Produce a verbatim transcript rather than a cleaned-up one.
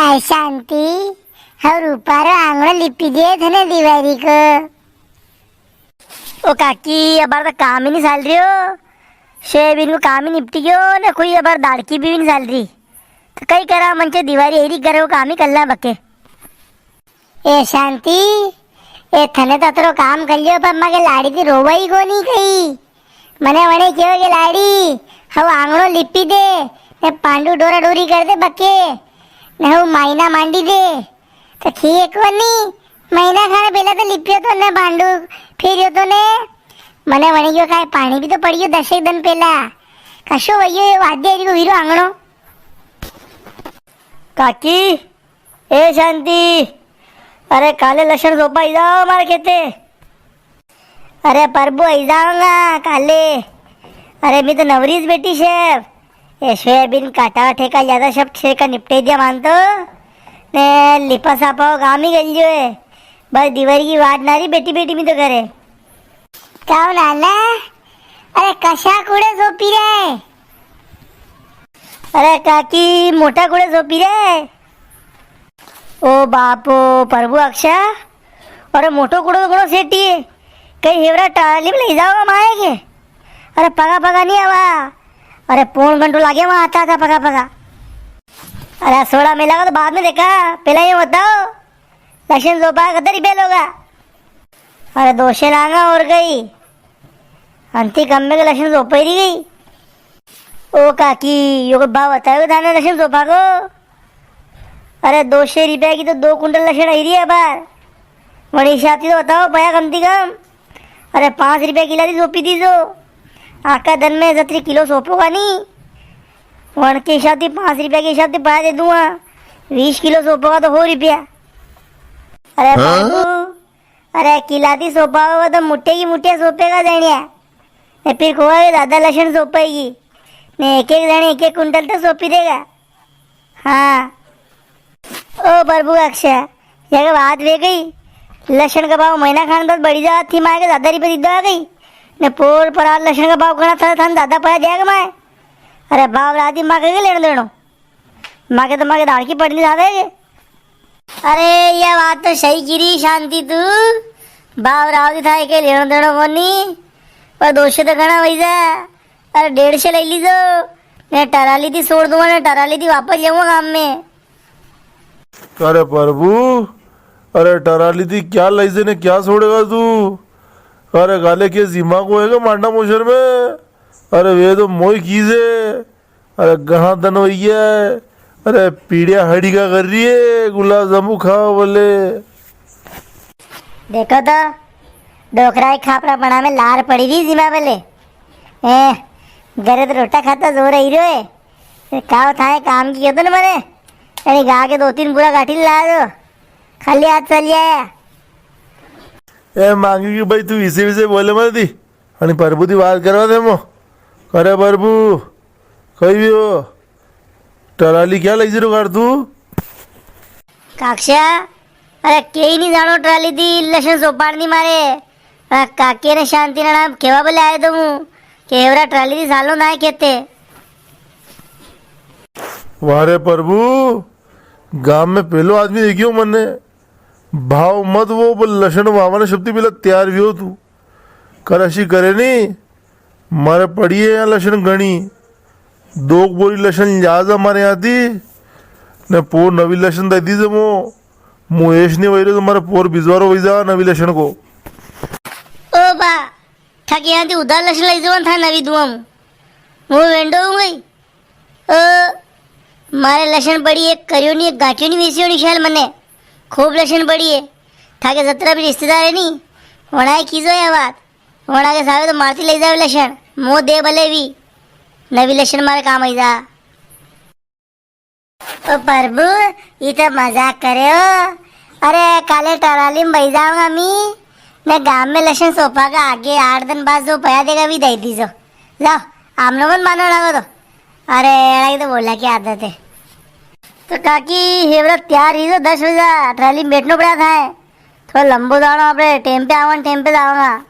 ए शांति, हव रूपारो आंगणो लिपी दे थने दिवारी को। ओ काकी, अबार तो काम ही नी साल रियो। सोयाबीन को काम ही निपटी गयो ने, कोई अबार दाड़की भी नी साल री। तो कई करा मन से दिवारी एरी करे, वो काम ही कर ला बके। ए शांति, ए थने तो अतरो काम कर लियो, पर माके लाड़ी थी रोवाई कोनी कई। मने वणे क्यो के लाड़ी, हव आंगणो लिपी दे, ने पांडू डोरा डोरी कर दे बके, ने हव मायना मांडी दे। तो ठीक वनी, महीना खाने पेला तो लिपियो तो ने पांडू फेरियो तो ने। मने वणे क्यो काई पाणी भी तो पड़ियो दस एक दिन पेला। कशो वयो ये वाद्य को वीरो आंगणो। काकी, ए शांति, अरे काले लसण सोपा आई जाओ मारे खेते। अरे प्रभु, आई जाऊंगा काले। अरे मैं तो नवरीज बेठी से। ए सोयाबीन काटा ठेका ज्यादा सब ठेका निपटे दिया मान तो। ने लिपा सापा हो काम ही गलियो है। बस दिवारी की वाट ना री बेठी बेठी मैं तो करे। काओ नाना, अरे कशा कुड़े सोपी रे? अरे काकी, मोटा कुड़े सोपी रे। ओ बापो, प्रभु अक्षा, अरे मोटो कुड़ो तो घणो सेटी है, कई हेवरा टाली में ले जाओ माए के। अरे पगा पगा नी आवा, अरे पौन घंटो लागे वहां आता था पगा पगा। अरे सोड़ा मेला का तो बाद में देखा, पेला ये बताओ, लसण सोपा कतरी बेल होगा? अरे दो से लांगा और कई, अंती कम में के लसण सोपा ही री गई। ओ काकी, यो को भाव बतायो थाने लसण सोपा को? अरे, दो से रुपया की तो दो कुंटल लसण आई री है अबार। वणी हिसाब थी तो बताओ, पया कम थी कम। अरे, पाँच रुपया किला थी सोपी दीजो। आका दन में जतरी किलो सोपोगा नी, वण के हिसाब थी, पाँच रुपया के हिसाब थी पया दे दूंगा। बीस किलो सोपोगा तो हो रुपया। अरे हाँ? प्रभु, अरे, किला थी सोपावेगा तो मुट्ठे की मुट्ठिया सोपेगा जणिया। ने फिर कोवा के ज्यादा लसण सोपेगी। ने एक एक जणे एक एक कुंटल तो सोपी देगा। हाँ। ओ प्रभु अक्षय, ये के बात वे गई। लसण का भाव महीना खान बाद बढ़ी जा, थी माय के ज्यादा रुपये दीदा आ गई। ने पोर परार लसण का भाव घणा था, थाने ज्यादा पया दिया के माय। अरे भाव राती माय के लेणो देणो। माके तो माके दाड़की पड़नी जावे के। अरे, या बात तो सही की री शांति तू। भाव राव दी था के लेणो देणो कोनी, पर दो से तो घणा वई जा। अरे, डेढ़ से ले लीजो, ने टराली थी छोड़ दूंगा, ने टराली थी वापस जाऊंगा गाम में। अरे प्रभु, अरे टराली थी क्या लई जे ने क्या छोड़ेगा तू? अरे गाले के जीमा को है के मांडा मोशर में? अरे वे तो मोई कीजे। अरे घणा दन वई ग्या। अरे पीड़िया हड़ी का कर री है, गुलाब जामुन खावा बोले। देखो तो, डोकरा के खापरा पणा में लार पड़ी री जीमा बोले। ए, घरे तो रोटा खाता जोर आई रो है। ए, काव थाए काम की क्यों तो न मरे? अरे गा के दो तीन बुरा गाठी ला दो। खाली हाथ चल जाया। ए मांगी की भाई, तू इसे विसे बोले मत दी। अने प्रभु दी बात करवा दे मो। अरे प्रभु, कही भी हो, टराली क्या लई जरो कर तू? काक्षा, अरे कई नी जाणो टराली दी लसण सोपाड़नी मारे। आ काके ने शांति नाना केवा बोले आयो तो हूँ, के हेवरा टराली दी सालो ना खेते। वारे प्रभु, गाम में पेलो आदमी देखियो मने। भाव मत वो, पर लसण वावा ने सबती पेला तैयार वियो तू। कर अशी करे नी, मारे पड़ी है यां लसण घणी। दो बोरी लसण ल्याजा मारे यां थी, ने पोर नवी लसण दई दीजे मो। मु एस नी वई रो तो मारे पोर बिजवारो वई जा नवी लसण को। ओ बा, थाके यां थी उधार लसण लई जावा, था नवी दुआ मु। मु वेंडो हूँ गई। ओ, मारे लसण पड़ी है, करियो नी, गांठियो नी, वेसियो नी शाल मने। खूब लसण पड़ी है। थाके जतरा भी रिश्तेदार है नी, वणा के कीजो या बात। वणा के सावे तो मारती लई जावे लसण। मो दे भले भी। नवी लसण मारे काम आई जा। ओ प्रभु, ई तो मजाक करे हो। अरे, काले टराली में बई जाऊंगा मी, ने गाम में लसण सोपा का आगे आठ दिन बाद जो पया देगा, वी दई दीजो। जाओ, आमनो मत मानो लागो तो। अरे, एड़ा की तो बोला की आदत है। तो काकी, हेवरा तैयार ही तो दस बजे टराली में बैठनो पड़ा था। थोड़ा लंबो जाणो, आपणे टेम पे आवा, टेम पे जावांगा।